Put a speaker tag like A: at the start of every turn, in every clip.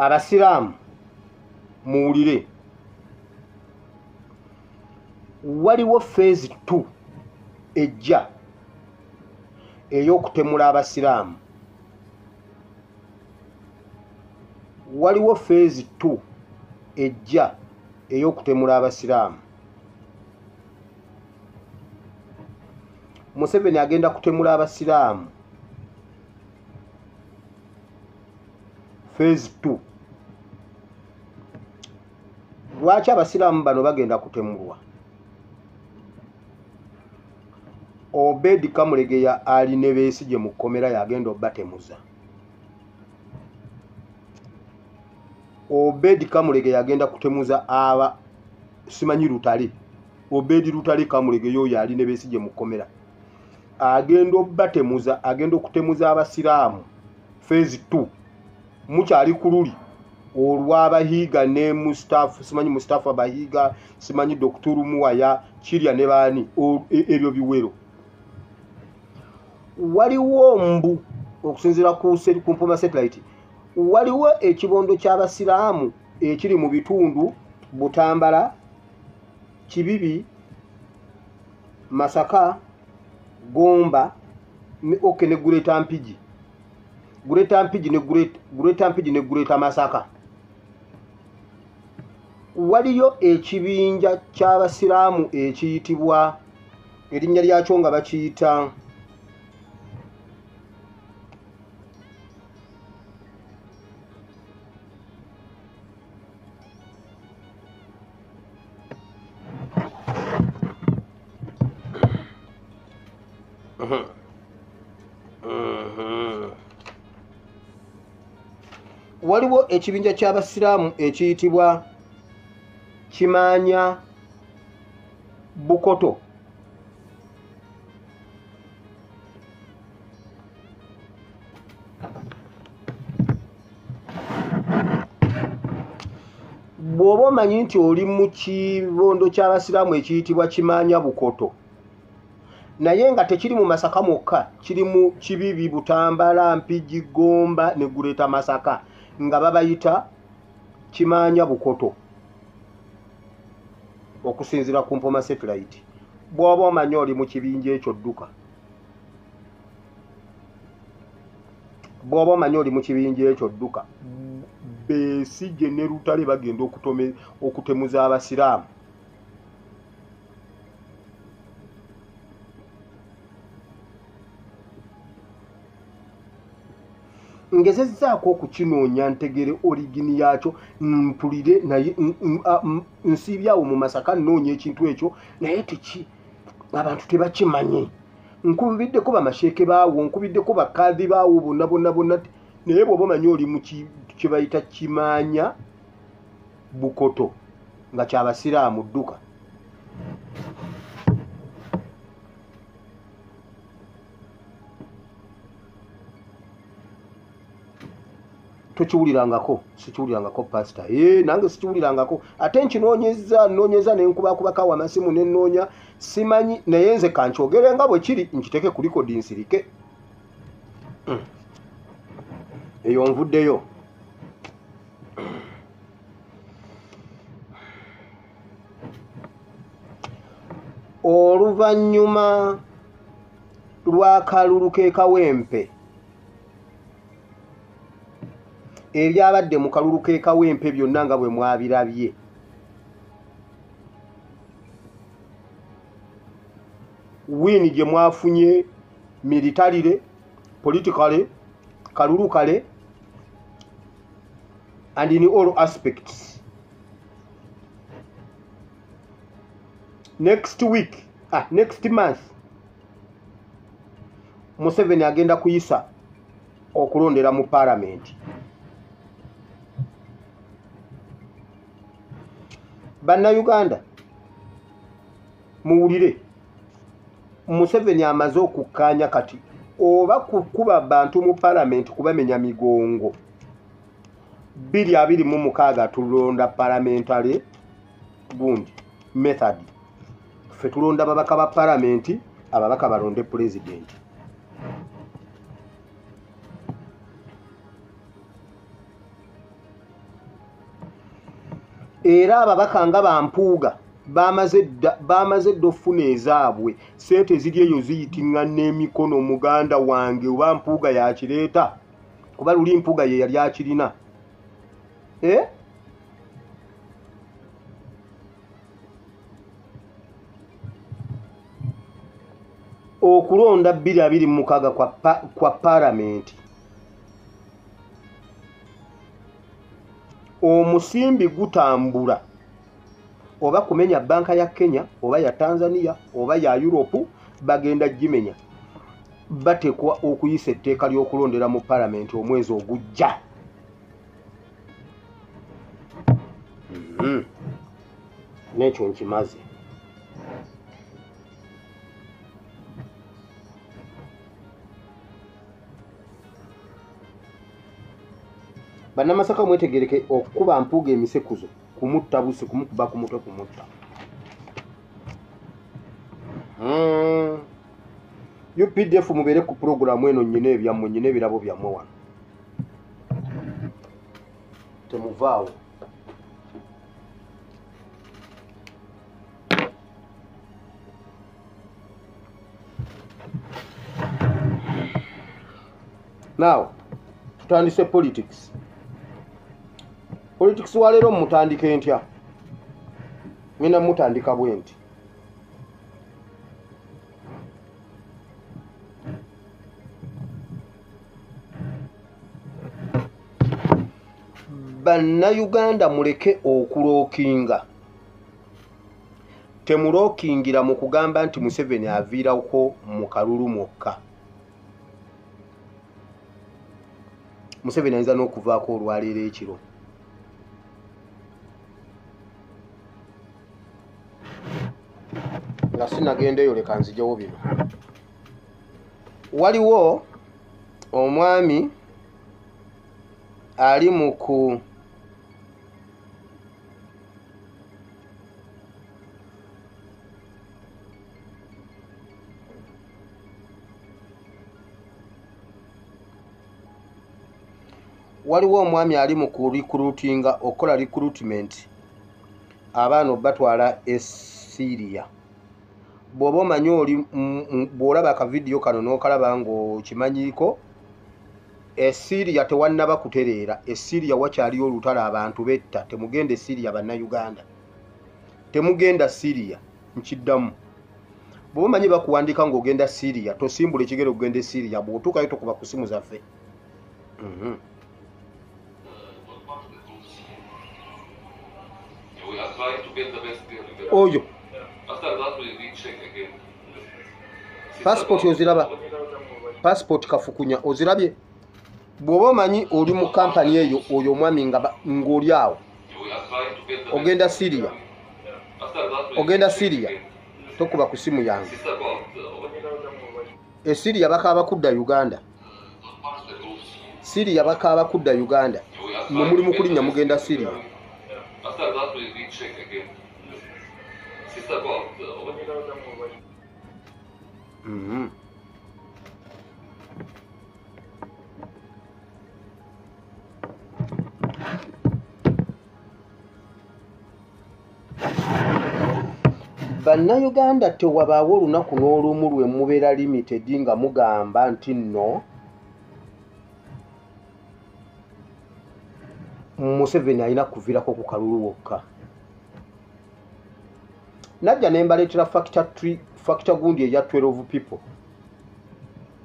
A: Abasiraamu muwulire, waliwo phase 2 ejja ey'okutemula abasiraamu. Waliwo phase 2 ejja ey'okutemula abasiraamu. Museveni agenda kutemula abasiraamu phase 2. Lwaki abasiraamu bano bagenda kutemulwa? Obedi Kamulegeya ali ne Besigye mu kkomera yagenda obbatemuza. Obedi Kamulegeya agenda kutemuza aba simanyi Lutale. Obedi Lutale Kamulegeya oyo ali ne Besigye mu kkomera agenda obbatemuza, agenda okutemuza abasiraamu phase 2. Mukyali ku luli olw'abahiiga ne Mustafa, simanyi Mustafa Bahiga, simanyi Dr. Muwaya, Kirya ne baani, ebyo biwero. Waliwo mbu okusinziira ku Mpoma Satellite, waliwo ekibondo ky'abasiraamu ekiri mu bitundu Butambala, Kibibi, Masaka, Gomba, oke ne Greater Mpigi. Greater Mpigi ne Greater Mpigi ne Greater Masaka. Waliyo ekibinja ky'abasiraamu ekiyitibwa erinnya lyakyo nga bakiyita waliwo ekibinja ky'abasiraamu ekiyitibwa Kimanya Bukoto. Bw'oba omanyi nti oli mu kibondo ky'abasiraamu ekiyitibwa Kimanya Bukoto, naye nga tekiri mu Masaka mwokka, kiri mu Kibibi, Butambala, Mpigi, Gomba ne Greater Masaka, nga babayita Kimanya Bukoto okusinziira ku Mpoma Satellite. Bw'oba omanyi oli mu kibinja ekyo dduka. Bw'oba omanyi oli mu kibinja ekyo dduka. Besigye ne Lutale bagenda okutemuza abasiraamu. Ngezezzaako okukinoonya ntegere origini yakyo, mpulire, naye nsiibyawo mu Masaka nnoonya ekintu ekyo, naye teki abantu tebakimanyi. Nkubiddeko bamasheeke baawo, nkubiddeko bakaadhi baawo bonna bonna bonna, naye bw'oba omanyi oli mu kye bayita Kimanya Bukoto nga ky'abasiraamu, dduka. Tokiwulirangako, sikiwulirangako pastor. Nange sikiwulirangako, ate nkinoonyeza nnoonyeza ne nkubakubako amasimu ne nnoonya, simanyi, naye nze kankyogere nga bwe kiri, nkiteeke ku likodi nsirike. Eyo nvuddeyo. Oluvannyuma lw'akalulu k'e Kawempe, ebyabadde mu kalulu k'e Kawempe byonna nga bwe mwabirabye, wiini gye mwafunye militarily, politically, kalulu kale, and in all aspects. Next week, next month, Museveni agenda kuyisa okulondera mu parliament. Bannayuganda muwulire, Museveni amaze okukkaanya kati oba kukuba bantu mu parliament kubamenya migongo. 2026 tulonda parliamentary gundi method. Ffe tulonda babaka ba parliament, ababaka balonde president. Era ababaka nga bampuuga bamaze dda ofuna ezaabwe, sente ziri eyo ziyitiŋŋana emikono. Muganda wange oba Mpuuga yakireeta, kuba luli Mpuuga ye yali akirina. Okulonda 2026 kwa palamenti, omusimbi gutambula oba kumenya banka ya Kenya oba ya Tanzania oba ya Europe, bagenda gimenya. Batekwa okuyisa etteeka ly'okulondera mu palamenti omwezi ogujja. N'ekyo nkimaze. Bannamasaka mwetegereke okukuba Mpuuga emisekuzo, kumutta busi, kumukuba ku mutwe, kumutta. UPDF mubeere ku pulogulaamu eno, nnyina ebyammwe, nnyina ebirabo byammwe wano, temuvaawo. Now tutandise politics. Politics wa leero mutandike ntya? Ngenda mutandika bwe nti. Bannayuganda muleke okulookinga. Temulookingira mu kugamba nti Museveni aviirako mu kalulu mwokka. Museveni ayinza n'okuvaako olwaleero ekiro. Nga sinagenda eyo, leka nzijewo bino. Waliwo omwami ali mu ku waliwo omwami ali mu ku recruitinga, okukola recruitment abaana obatwala e Syria. Bw'oba omanyi oli bw'olaba akavidiyo kano n'okalaba ng'okimanyiiko, e Syria tewannaba kutereera. E Syria wakyaliyo olutalo, abantu betta. Temugenda e Syria bannayuganda, temugenda Syria. Nkiddamu, bw'oba omanyi bakuwandiika ng'ogenda Syria, tosimbula ekigere okugenda e Syria. Bw'otuukayo tokuba ku simu zaffe. Oyo passport oziraba, passport kafukunya ozirabye. Bw'oba omanyi oli mu kampani eyo, oyo omwami ng'oli awo ogenda Syria, ogenda Syria, tokuba ku simu yange. E Syria bakaaba kudda Uganda. Syria bakaaba kudda Uganda. Mwe muli mu kulinnya mugenda Syria. Bannayuganda tewabaawo olunaku n'olumu lwe mubeera limited nga mugamba nti nno Museveni alina kuviirako ku kalulu wokka. Najja ne mbaleetera factor gundi eya 12 people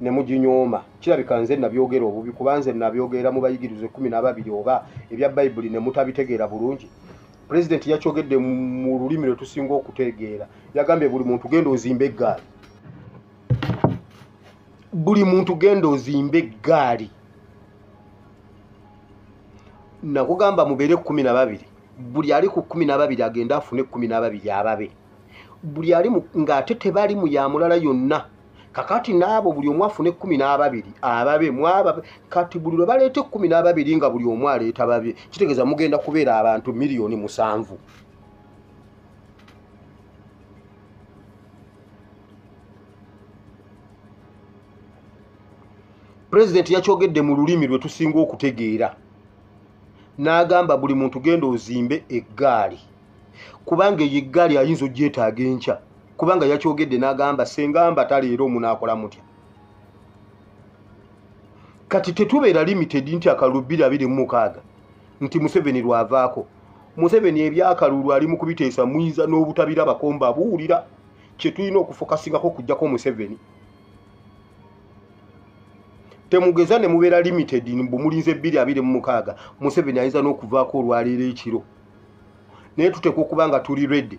A: ne muginyooma. Kirabika nze nabyogera obubi, kuba nze nabyogera mu bayigirize 12 oba ebya Bayibuli ne mutabitegeera bulungi. Pulezidenti yakyogedde mu lulimi lwe tusinga okutegeera. Yagambye buli muntu genda ozimbe eggaali. Buli muntu genda ozimbe eggaali. Nakugamba mubeere 12. Buli ali ku 12 agenda afune 12 ababe. Buli ali ng'ate tebali mu ya mulala yonna. Kakati n'abo buli omu afune 12 ababe mwaba. Kati buli lwe baleeta 12 nga buli omu aleeta babe, kitegeeza mugenda kubeera abantu 7,000,000. Pulezidenti yakyogedde mu lulimi lwe tusinga okutegeera. N'agamba buli muntu genda ozimbe eggaali, kubanga eyo eggaali ayinza ogyetaaga enkya, kubanga yakyogedde n'agamba senga mbata leero munaakola mutya. Kati tetubeera limited nti akalulu 2026 nti Museveni lwavaako. Museveni ebyakalulu ali mu kubiteesa, muyinza n'obutabirabako mbabuulira. Kye tulina okufokasingako okuggyako Museveni. Temugeza ne mubeera limited mbu mulinze 2026. Museveni ayinza n'okuvaako olwaleero ekiro, naye tuteekwa okuba nga tuli ready,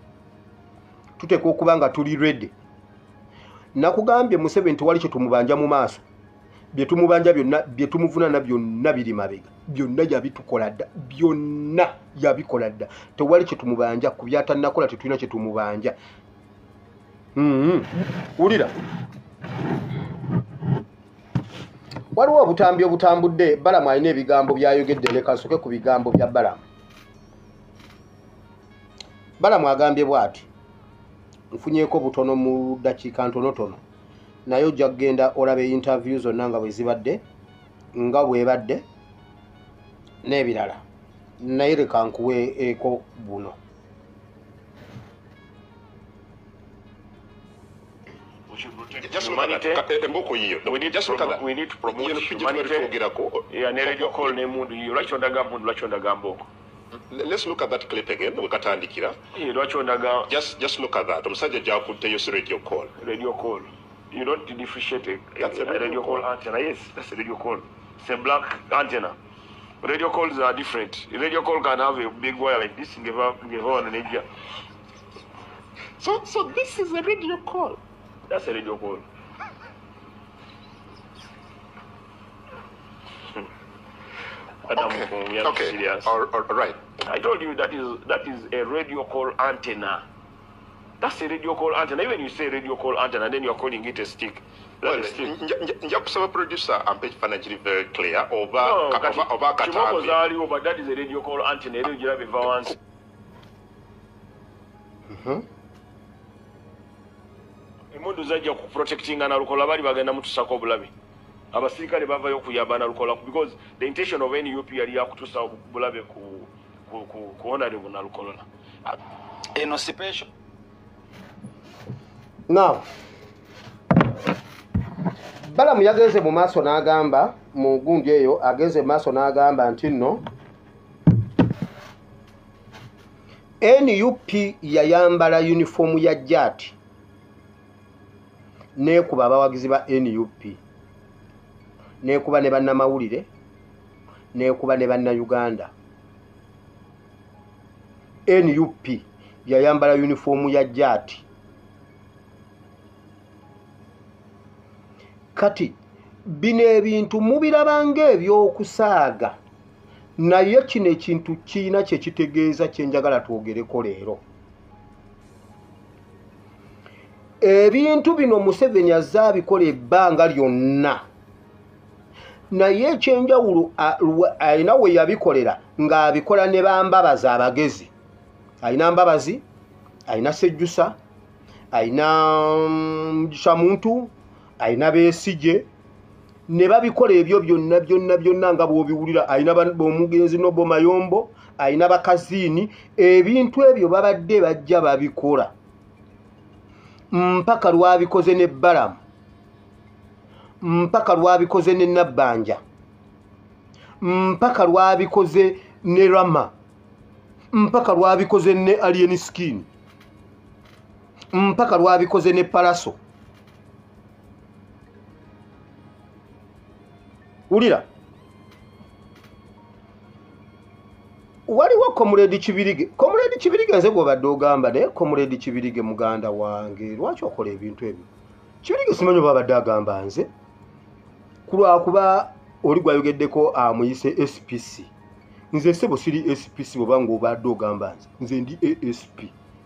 A: tuteekwa okuba nga tuli ready. Nakugambye Museveni tewali kye tumubanja mu maaso, bye tumubanja byonna, bye tumuvunaana byonna biri mabega, byonna yabitukola dda, byonna yabikola dda. Tewali kye tumubanja ku byatannakola, tetulina kye tumubanja. Wulira, waliwo obutambi obutambudde. Balamu alina ebigambo byayogedde, leka nsooke ku bigambo bya Balamu. Balamu agambye bw'ati, nfunyeeko butono mu ddakiika ntonotono, naye ojja kugenda olaba interview zonna nga bwe zibadde, nga bwebadde n'ebirala, naye leka nkuweeko buno.
B: Just look at that. Emboko yiyo.
C: We need
B: Just
C: to
B: look at that.
C: We need to promote
B: Yeno pijja
C: humanity.
B: twogerako.
C: Yeah, ne radio call n'emmundu yiyo. Lwaki ondaga mmundu, lwaki ondaga mboko?
B: Let's look at that clip again. Wekatandikira.
C: Eh, lwaki ondaga
B: Just look at that. Omusajja gyakutteyo si radio call.
C: Radio call. You don't differentiate
B: That's a
C: a radio call antenna. Yes, that's a radio call. It's a black antenna. Radio calls are different. A radio call can have a big wire like this ngeva wano nejja.
B: So this is a radio call.
C: That's a radio call. Adam,
B: Okay.
C: we are
B: Okay.
C: serious.
B: All right.
C: I told you that is a radio call antenna. That's a radio call antenna. Even you say radio call antenna, then you are calling it a stick. That's
B: Well,
C: a stick.
B: nja kusaba producer ampe ekifaananyi kiri very clear oba
C: No, kati
B: oba
C: kimoko
B: akatambi.
C: zaaliwo, but that is a radio call antenna. Era ogiraba eva wansi. Emmundu zajja ku protectinga Nalukola, bali bagenda mutusako obulabe. Abasirikale bavayo okuyamba Nalukola because the intention of NUP yali yakutusa obulabe ku Honorable Nalukola.
D: Eno special.
A: Now, Balamu yagenze mu maaso n'agamba mu gundi eyo, agenze mu maaso n'agamba nti nno NUP yayambala yunifoomu ya JAT n'ekuba abawagizi ba NUP, n'ekuba ne bannamawulire, n'ekuba ne bannayuganda. NUP yayambala yunifoomu ya JAT. Kati bino ebintu mubiraba ng'ebyokusaaga, naye kino ekintu kirina kye kitegeeza kye njagala twogereko leero. Ebintu bino Museveni azze abikola ebbanga lyonna, naye ekyenjawulo alina we yabikolera ng'abikola ne bambabazi abagezi. Alina Mbabazi, alina Sejjusa, alina Mugisha Muntu, alina Besigye, ne babikola ebyo byonna byonna byonna nga bw'obiwulira. Alina omugenzi Nobo Mayombo, alina bakaziini. Ebintu ebyo babadde bajja babikola mpaka lwabikoze ne Balamu, mpaka lwabikoze ne Nabbanja, mpaka lwabikoze ne Rama, mpaka lwabikoze ne Alien Skin, mpaka lwabikoze ne Palaso. Wulira, waliwo Comrade Kibirige. Comrade Kibirige nze gw'obadde ogamba, naye Comrade Kibirige muganda wange, lwaki okola ebintu ebyo? Kibirige simanyi oba abadde agamba nze, kulwakuba oli gwayogeddeko amuyise SPC. Nze ssebo siri SPC, bw'oba ng'obadde ogamba nze, nze ndi ASP,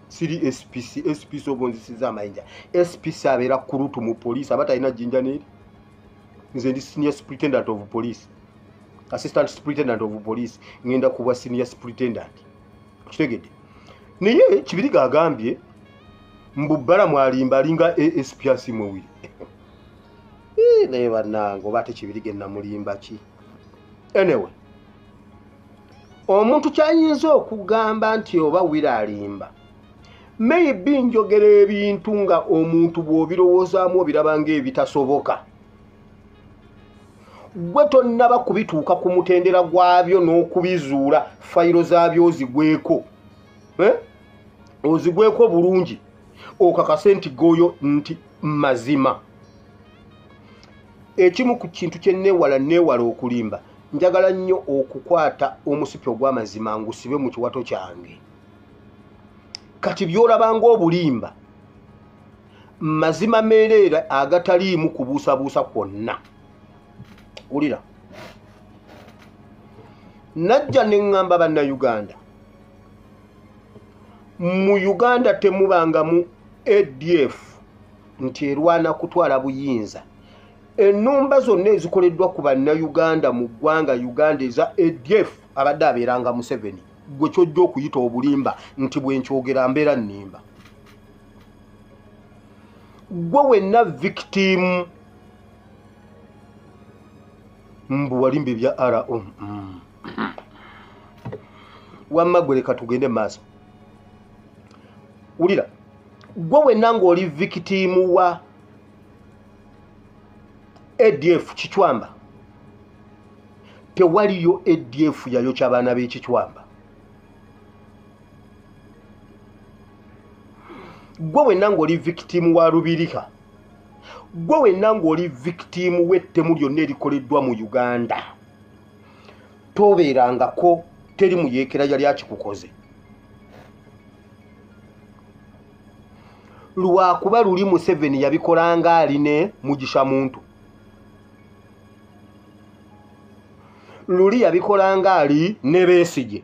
A: siri SPC. SPC oba onzisiza amayinja. SPC abeera kurutu mu poliisi, aba talina jjinja n'eri. Nze ndi senior superintendent of police, assistant superintendent of police, ngenda kuba senior superintendent. Kitegedde? Naye Kibirige agambye mbu Balamu alimba alinga ASP Asimwe. Naye bannange oba ate Kibirige namulimba ki? Anyway, Omuntu kyayinza okugamba nti oba Wira alimba, maybe njogera ebintu nga omuntu bw'obirowoozaamu obiraba ng'ebitasoboka. Gwe tonnaba kubituuka ku mutendera gwabyo n'okubizuula, fayiro zaabyo ozigweko, ozigweko bulungi okakase nti goyo nti mazima. Ekimu ku kintu kye neewala okulimba, njagala nnyo okukwata omusipi ogw'amazima ngusibe mu kiwato kyange. Kati by'olaba ng'obulimba mazima meereere agataliimu kubuusabuusa kwonna. Wulira, najja ne ŋŋamba bannayuganda, mu Uganda temubangamu ADF nti erwana kutwala buyinza. Ennumba zonna ezikoleddwa ku bannayuganda mu ggwanga Uganda eza ADF abadde abeeranga Museveni, gwe kyojja okuyita obulimba nti bwe nkyogera mbeera nnimba. Gwe wenna victim mbu walimba ebya RO. Wamma gwe leka tugende mu maaso. Wulira, gwe wenna ng'oli victim wa ADF Kichwamba, tewaliyo ADF yayokya abaana b'Ekichwamba. Gwe wenna ng'oli victim wa Lubirika, gwe wenna ng'oli victim w'ettemu lyonna erikoleddwa mu Uganda, tobeerangako teri muyeekera yali akikukoze. Lwakuba luli Museveni yabikolanga aline Mugisha Muntu, luli yabikolanga ali ne Besigye,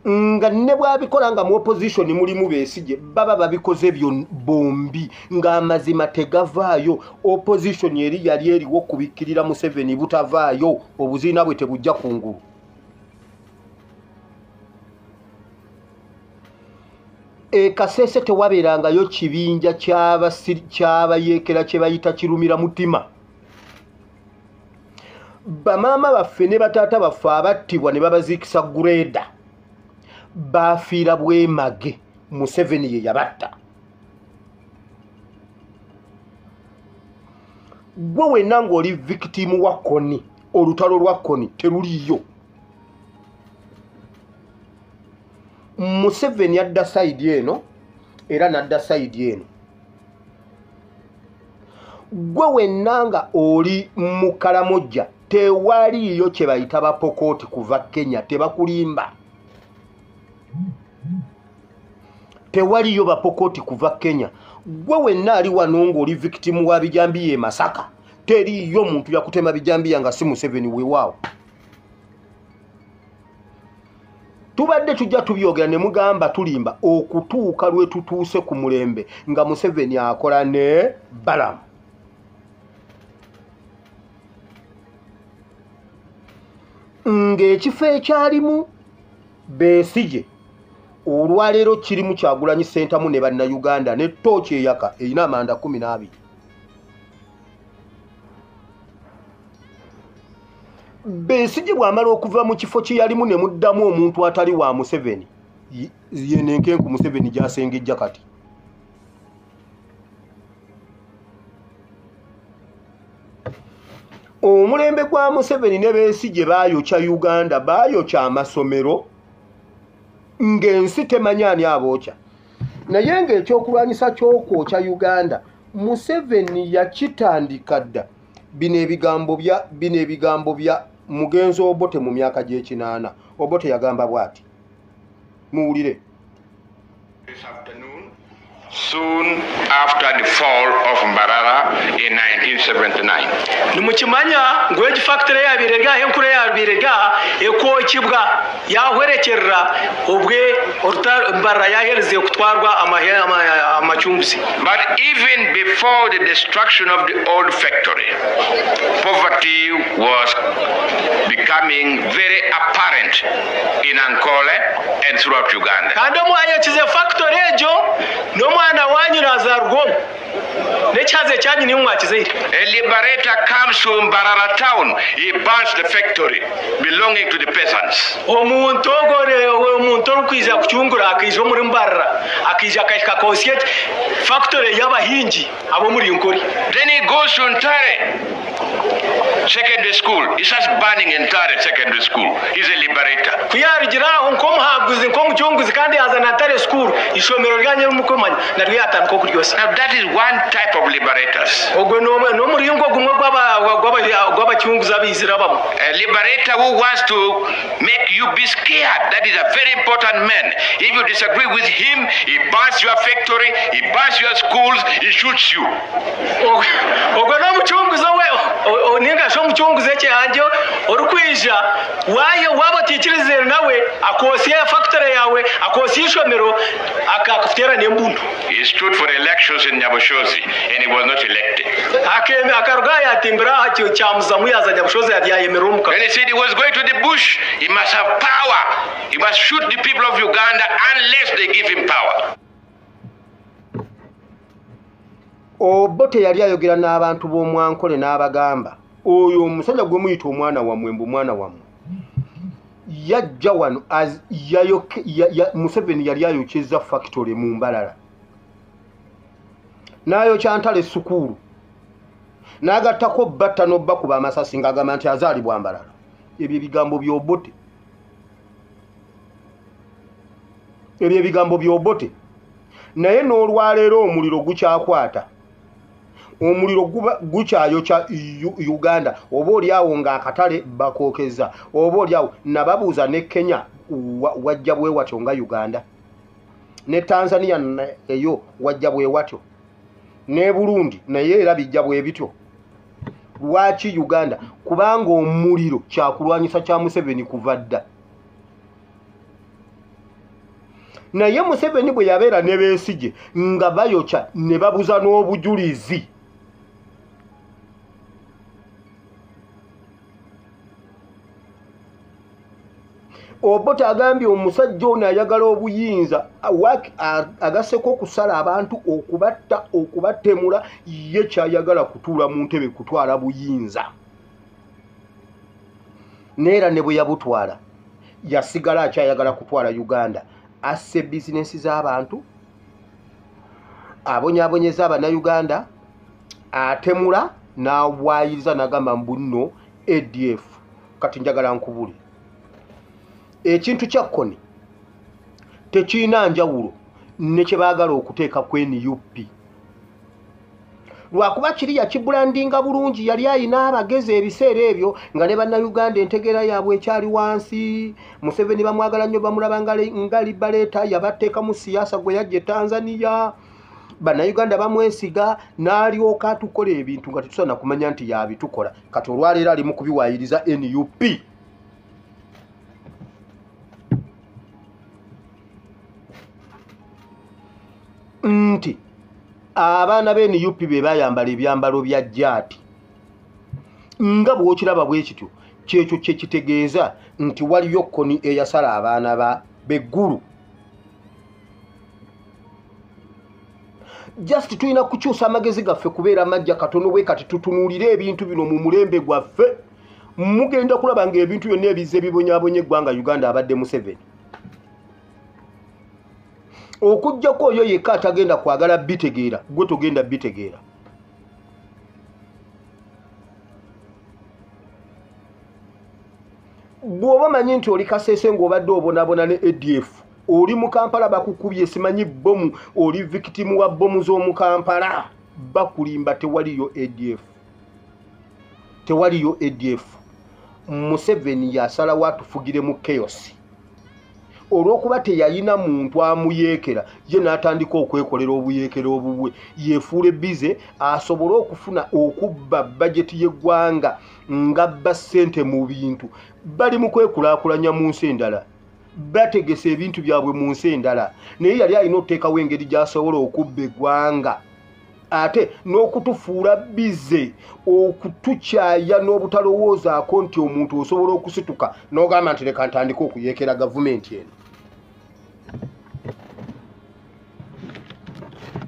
A: nga ne bw'abikola nga mu opposition mulimu Besigye, baba babikoze bombi ng'amazima tegavaayo. Opposition eri yali eriwo kubikkirira Museveni butavaayo, obuziina bwe tebujja kungulu. E Kasese tewabeerangayo kibinja ky'abayeekera kye bayita kirumira mutima. Bamaama baffe ne bataata baffe abattibwa ne babaziikisa gureeda bafiira bwemage, Museveni ye yabatta. Gwe wenna ng'oli victim wa Kony, olutalo lwa Kony teruliiyo. Museveni adda sayidi eno era n'adda sayidi eno. Gwe wenna nga oli mu Kalamojja, tewaliiyo kye bayita bapokooti kuva Kenya, tebakulimba. Tewaliyo bapokooti kuva Kenya. Gwe wenna ali wano ng'oli victim wa bijambiya e Masaka, teriiyo muntu yakutema bijambiya nga si Museveni weewaawo. Tubadde tujja tubyogera ne mugamba tulimba okutuuka lwe tutuuse ku mulembe nga Museveni akola ne Balamu. Ng'ekifo ekyalimu Besigye olwaleero kirimu Kyagulanyi Ssentamu ne bannayuganda ne ttooki eyaka erina amanda 12. Besigye bw'amala okuva mu kifo kye yalimu ne muddamu omuntu atali wa Museveni, yeno enkenku Museveni gy'asengejja kati. Omulembe gwa Museveni ne Besigye baayokya Uganda, baayokya amasomero ng'ensi temanyi ani abookya. Naye ng'ekyokulwanyisa ky'okwokya Uganda Museveni yakitandika dda. Bino ebigambo bya mugenzi Obote mu myaka gy'ekinaana. Obote yagamba bw'ati, muwulire.
B: This afternoon, soon after the fall of Mbarara in 1979.
E: Nimukimanya ngu egi factory yabirega enkura yabirega ekwokibwa yahwerekerera obwe Mbarara yahereze kutwarwa amachumbuzi.
B: But even before the destruction of the old factory, poverty was becoming very apparent in Ankole and throughout Uganda.
E: Kandi omwanya kize factory ejo n'omwana wanyu nazarwomu. N'ekyazo ekyanyu nimwe mwakizaire.
B: A liberator comes to Mbarara town, he burns the factory belonging to the peasants.
E: Omuntu ogore omuntu orikwiza kucungura akaija omuri Mbarara akaija akahika kosya factory y'abahingi ab'omuri Nkore.
B: Then he goes to Ntare Secondary School. He starts burning Ntare Secondary School. He's a liberator.
E: Kuyarugira aho nk'omuhaguzi nk'omucunguzi kandi yazana Ntare School ishomero ryanye mukumanya naryo yatandika okuryosa.
B: Now that is one type of liberators.
E: Ogwo n'omuringo gumwe gw'abacunguzi abaizire abamwe.
B: A liberator who wants to make you be scared. That is a very important man. If you disagree with him, he burns your factory, he burns your schools, he shoots you.
E: Ogwo n'omucunguzi we ninga shi omucunguzi ekyehangi orikwija waaba otiikirizire nawe akosya factory yawe akosya ishomero akakuteera n'embundu.
B: He stood for elections in Nyabushozi and he was not elected.
E: Akaruga yatimbira aha kyamuzamu yaza Nyabushozi yayemera omuka.
B: When he said he was going to the bush, he must have power. He must shoot the people of Uganda unless they give him power.
A: Obote yali ayogera n'abantu b'omwankole n'abagamba oyo omusajja gwe muyita omwana wammwe mbu mwana wammwe yajja wano Museveni yali ayokyeza factory mu Mbarara n'ayokya Ntare Sukulu n'agattako batta n'obbakuba amasasi ng'agamba nti azaalibwa Mbarara. Ebyo ebigambo by'Obote, ebyo ebigambo by'Obote. Naye n'olwaleero omuliro gukyakwata, omuliro gukyayokya Uganda. Oba oli awo ng'akatale bakookeza, oba oli awo nababuuza ne Kenya wajja bwe watyo nga Uganda, ne Tanzania eyo wajja bwe watyo, ne Burundi naye era bijja bwe bityo. Lwaki Uganda? Kubanga omuliro kyakulwanyisa kya Museveni kuva dda. Naye Museveni bwe yabeera ne Besigye nga bayokya ne babuza n'obujulizi. Obote agambye omusajja ono ayagala obuyinza agasseko okusala abantu okubatta okubatemula, ye kyayagala kutuula mu ntebe kutwala buyinza. Neera ne bwe yabutwala yasigala akyayagala kutwala Uganda. Asse bizinensi z'abantu, abonyaabonyeza abannayuganda, atemula n'awaayiriza n'agamba mbu nno ADF. Kati njagala nkubule ekintu kya Kony tekirina njawulo ne kye baagala okuteeka ku NUP. Lwakuba kiri yakibulandinga bulungi, yali ayina abagezi ebiseera ebyo nga ne bannayuganda entegeera yaabwe ekyali wansi. Museveni bamwagala nnyo, bamulaba nga libaleeta, yabateeka mu siyaasa gwe yajja e Tanzania. Bannayuganda bamwesiga n'alyoka atukola ebintu nga tetusobola kumanya nti yabitukola. Kati olwaleero ali mu kubiwaayiriza NUP. Nti abaana be NUP be bayambala ebyambalo bya jaati nga bw'okiraba bwe kityo, kyekyo kye kitegeeza nti waliyo Kony eyasala abaana b'eggulu. Just tulina kukyusa amagezi gaffe kubeera majja katono bwe kati tutunuulire ebintu bino mu mulembe gwaffe. Mugenda kulaba ng'ebintu byonna ebizze ebibonyaabonya eggwanga Uganda abadde Museveni. Okuggyako oyo yekka atagenda kwagala bitegeera, gwe togenda bitegeera. Bw'oba manyi nti oli Kasese ng'obadde obonaabona ne ADF, oli mu Kampala bakukubye simanyi bbomu, oli victim wa bbomu z'omu Kampala, bakulimba tewaliyo ADF. Tewaliyo ADF. Museveni yasalawo atufugire mu chaos. Olw'okuba teyalina muntu amuyeekera, ye n'atandika okwekolera obuyeekera obubwe, yeefuule bize asobole okufuna okubba bajeti y'eggwanga ng'abba ssente mu bintu. Bali mu kwekulaakulanya mu nsi endala, bategese ebintu byabwe mu nsi endala, naye yali alina okuteekawo engeri gy'asobola okubba eggwanga ate n'okutufuula bize, okutukyaya n'obutalowoozaako nti omuntu osobola okusituka n'ogamba nti leka ntandike okuyeekera gavumenti eno.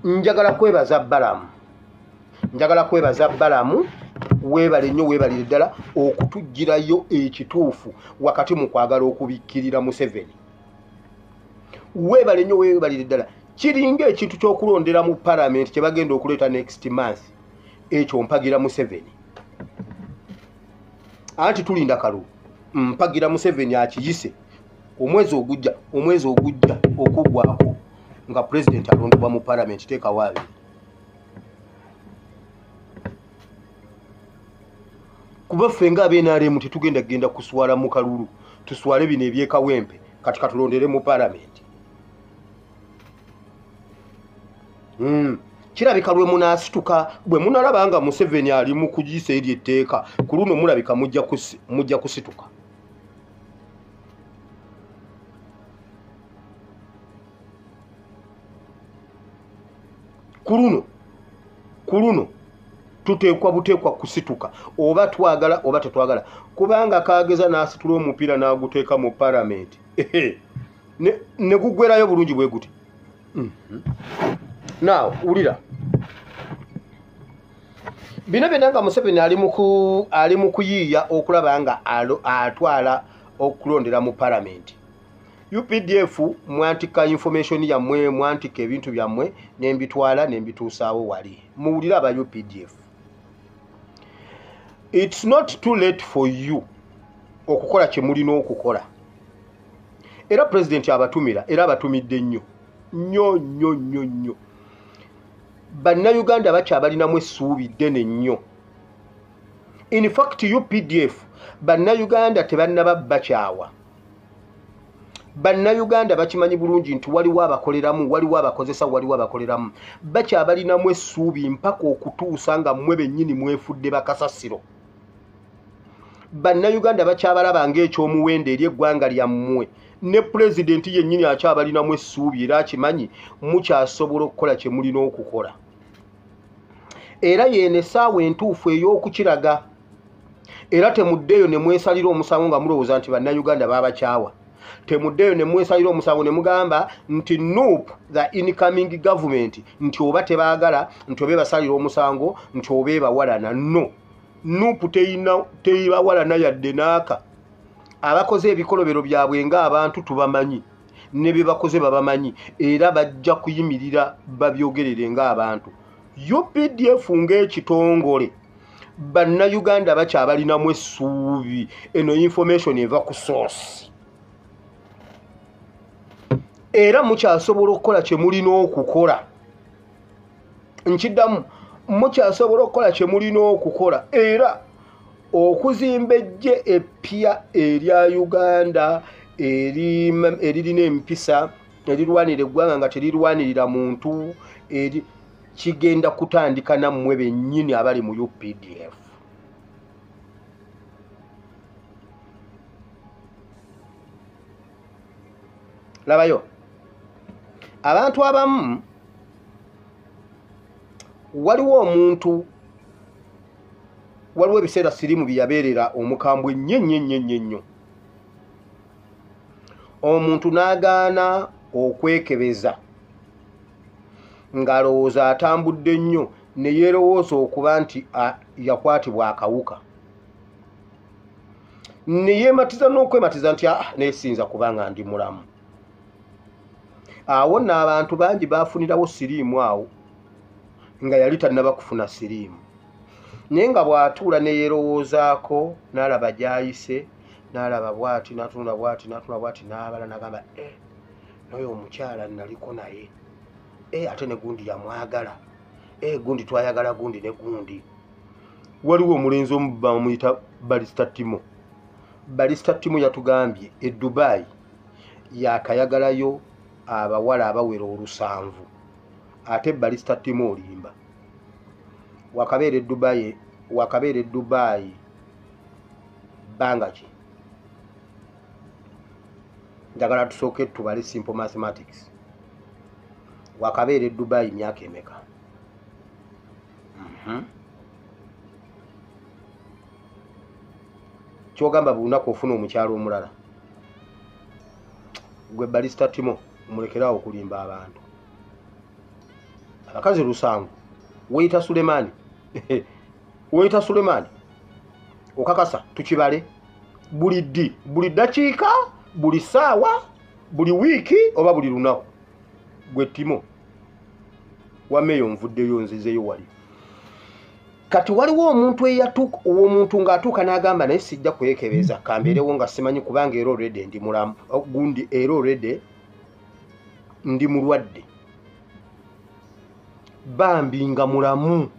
A: Njagala kwebaza Balamu. Njagala kwebaza Balamu, weebale nnyo, weebalire ddala okutuggyirayo ekituufu wakati mu kwagala okubikkirira Museveni. Weebale nnyo, weebalire ddala. Kiringa ekintu ky'okulondera mu palamenti kye bagenda okuleeta next month, ekyo mpagira Museveni. Anti tulinda kalulu, mpagira Museveni akiyise omwezi ogujja, omwezi ogujja okuggwako nga pulezidenti alondebwa mu palamenti, teekawo abiri. Kuba ffe nga ab'NRM tetugenda kugenda kuswala mu kalulu, tuswale bino ebyekawempe, kati katulondere mu palamenti. Kirabika lwe munaasituka, bwe munalaba nga Museveni ali mu kugiyisa eri etteeka, ku luno mulabika mujja kusituka. Ku luno tuteekwa buteekwa kusituka, oba twagala oba tetwagala, kubanga kageza n'asitula omupiira n'aguteeka mu palamenti ne gugwerayo bulungi bwe guti. Now wulira bino byonna nga Museveni ali mu kuyiiya okulaba nga atwala okulondera mu palamenti. UPDF mwantika information yammwe, mwantika ebintu byammwe, nembitwala nembituusaawo wali. Muwulire aba UPDF, it's not too late for you okukola kye mulina okukola. Era pulezidenti abatumira, era abatumidde nnyo nnyo nnyo nnyo nnyo. Bannayuganda bakyabalinamu essuubi ddene nnyo. In fact UPDF bannayuganda tebannaba bakyawa. Bannayuganda bakimanyi bulungi nti waliwo abakoleramu, waliwo abakozesa, waliwo abakoleramu. Bakyabalinamu essuubi mpaka okutuusa nga mmwe bennyini mwefudde bakasasiro. Bannayuganda bakyabalaba ng'ekyomuwendo eri eggwanga lyammwe. Ne pulezidenti yennyini akyabalinamu essuubi era akimanyi mukyasobola okukola kye mulina okukola. Era yeeno essaawa entuufu ey'okukiraga. Era temuddeeyo ne mwesalira omusango nga mulowooza nti bannayuganda baabakyawa. Temuddeeyo ne mwesalira omusango ne mugamba nti NUP, the incoming government, nti oba tebaagala, nti oba ebasalira omusango, nti oba ebawalana. No, NUP teyibawalana yadde n'aka. Abakoze ebikolobero byabwe ng'abantu tubamanyi, ne bye bakoze babamanyi, era bajja kuyimirira babyogerere ng'abantu. UPDF ng'ekitongole bannayuganda bakyabalinamu essuubi. Eno information eva ku source. Era mukyasobola okukola kye mulina okukola. Nkiddamu, mukyasobola okukola kye mulina okukola. Era okuzimba eggye eppya erya Uganda eririna empisa, erirwanira eggwanga nga terirwanirira muntu, kigenda kutandika nammwe bennyini abali mu UPDF. Labayo abantu abamu, waliwo omuntu, waliwo ebiseera sirimu bye yabeerera omukambwe nnyo nnyo nnyo nnyo nnyo. Omuntu n'agaana okwekebeza ng'alowooza atambudde nnyo, ne yeerowooza okuba nti yakwatibwa akawuka, ne yeematiza n'okwematiza nti neesinza kubanga ndi mulamu. Awo nno abantu bangi baafunirawo siriimu awo nga yali tannaba kufuna siriimu, naye nga bw'atuula ne yeerowoozaako n'alaba gy'ayise, n'alaba bw'ati, n'atunula bw'ati, n'atunula bw'ati, n'abala n'agamba n'oyo omukyala naliko naye, ate ne gundi yamwagala, gundi twayagala gundi ne gundi. Waliwo omulenzi omu bamuyita Barista Timo. Barista Timo yatugambye e Dubai yakayagalayo abawala abawera 7. Ate Barista Timo olimba. Wakabeera e Dubai bbanga ki? Njagala tusooke tubale simple mathematics. Wakabeera e Dubai myaka emeka? Kyogamba buli lunaku ofuna omukyalo omulala. Gwe Barista Timo omulekerawo okulimba abantu. Abakazi 7 weeyita Sulemani. Weyita Sulemani, okakasa tukibale buli ddi, buli ddakiika, buli ssaawa, buli wiiki oba buli lunaku. Gwe Timo wameeyo nvuddeyo nzizeeyo wali. Kati waliwo omuntu eyatuuka, omuntu ng'atuuka n'agamba naye sijja kwekebeza, kambeerewo nga simanyi kubanga era already ndi mulamu, gundi era already ndi mulwadde, bambi nga mulamu.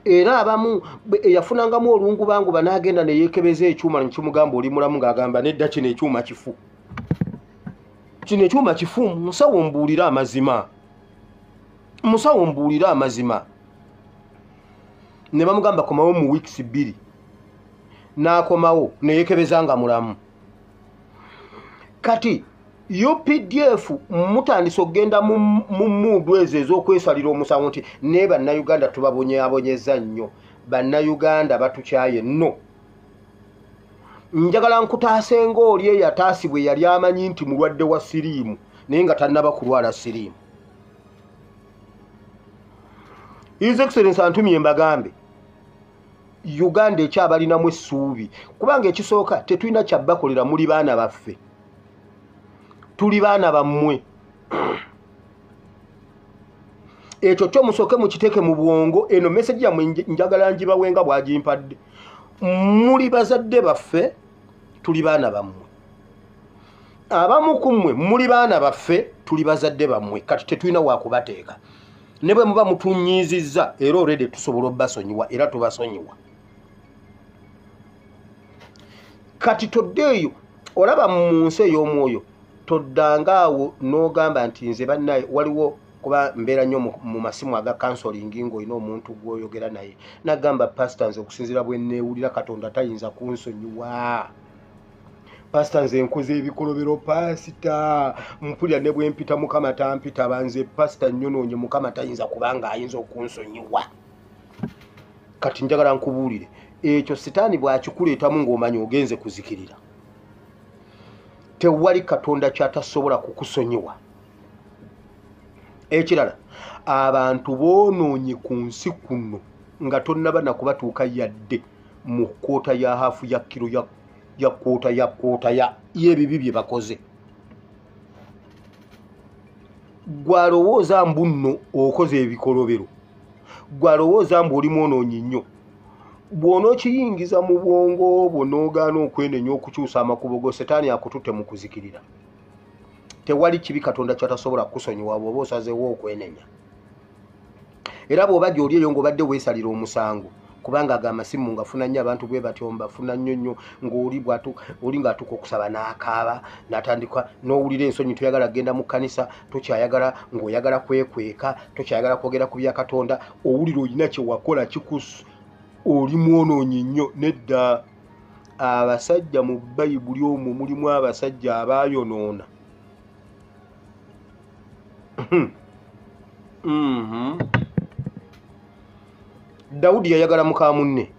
A: Era abamu eyafunangamu olungubanguba n'agenda ne yeekebeza ekyuma ne kimugamba oli mulamu, ng'agamba nedda kino ekyuma kifu, kino ekyuma kifu, musawo mbuulire amazima, musawo mbuulire amazima. Ne bamugamba komawo mu weeks 2, n'akomawo ne yeekebeza nga mulamu. Kati UPDF mutandise okugenda mu muudu ezo ez'okwesalira omusango nti ne bannayuganda tubabonyeabonyeza nnyo, bannayuganda batukyaye nno. Njagala nkutaase ng'oli eyataasibwa eyali amanyi nti mulwadde wa siriimu naye nga tannaba kulwala siriimu. His Excellency antumye mbagambe Uganda ekyabalinamu essuubi, kubanga ekisooka tetulina kyabbakolera, muli baana baffe, tuli baana bammwe. Ekyo kyo musooke mukiteeke mu bwongo. Eno message yammwe njagala ngibawe nga bw'agimpadde. Muli bazadde baffe, tuli baana bammwe. Abamu ku mmwe muli baana baffe, tuli bazadde bammwe. Kati tetulina wakubateeka. Ne bwe muba mutunyiizizza era already tusobola obbasonyiwa, era tubasonyiwa. Kati toddeeyo olaba mu nsi ey'omwoyo, toddanga awo n'ogamba nti nze bannaye waliwo, kuba mbeera nnyo mu masimu aga counseling ng'olina omuntu gw'oyogera naye n'agamba pastor nze okusinziira bwe neewulira Katonda tayinza kunsonyiwa, pastor nze nkoze ebikolobero, pasita mpulira ne bwe mpita Mukama tampita, banze pastor nnyonoonye Mukama tayinza kubanga ayinza okunsonyiwa. Kati njagala nkubuulire ekyo sitaani bw'akikuleetamu ng'omanyi ogenze kuzikirira, tewali Katonda ky'atasobola kukusonyiwa. Ekirala, abantu boonoonye ku nsi kuno nga tonnaba na kubatuuka yadde mu kkoota ya haafu ya kiro ya kkoota ya kkoota y'ebibi bye bakoze. Gw'alowooza mbu nno okoze ebikolobero, gw'alowooza mbu oli mwonoonyi nnyo, bw'onookiyingiza mu bwongo bwo n'ogaana okwenenya okukyusa amakubo go, setaani akututte mu kuzikirira. Tewali kibi Katonda ky'atasobola kukusonyiwa bw'oba osazeewo okwenenya. Era bw'oba gy'oli eyo ng'obadde weesalira omusango, kubanga ago amasimu ngafuna nnyo abantu bwe batyo, mbafuna nnyo nnyo, ng'oli oli ng'atuuka okusaba n'akaaba n'atandika n'owulira ensonyi, toyagala kugenda mu kkanisa, tokyayagala, ng'oyagala kwekweka, tokyayagala kwogera ku bya Katonda, owulira olina kye wakola kikusu, oli mwonoonyi nnyo. Nedda, abasajja mu Bayibuli omwo mulimu abasajja abaayonoona. Dawudi yayagala muka munne.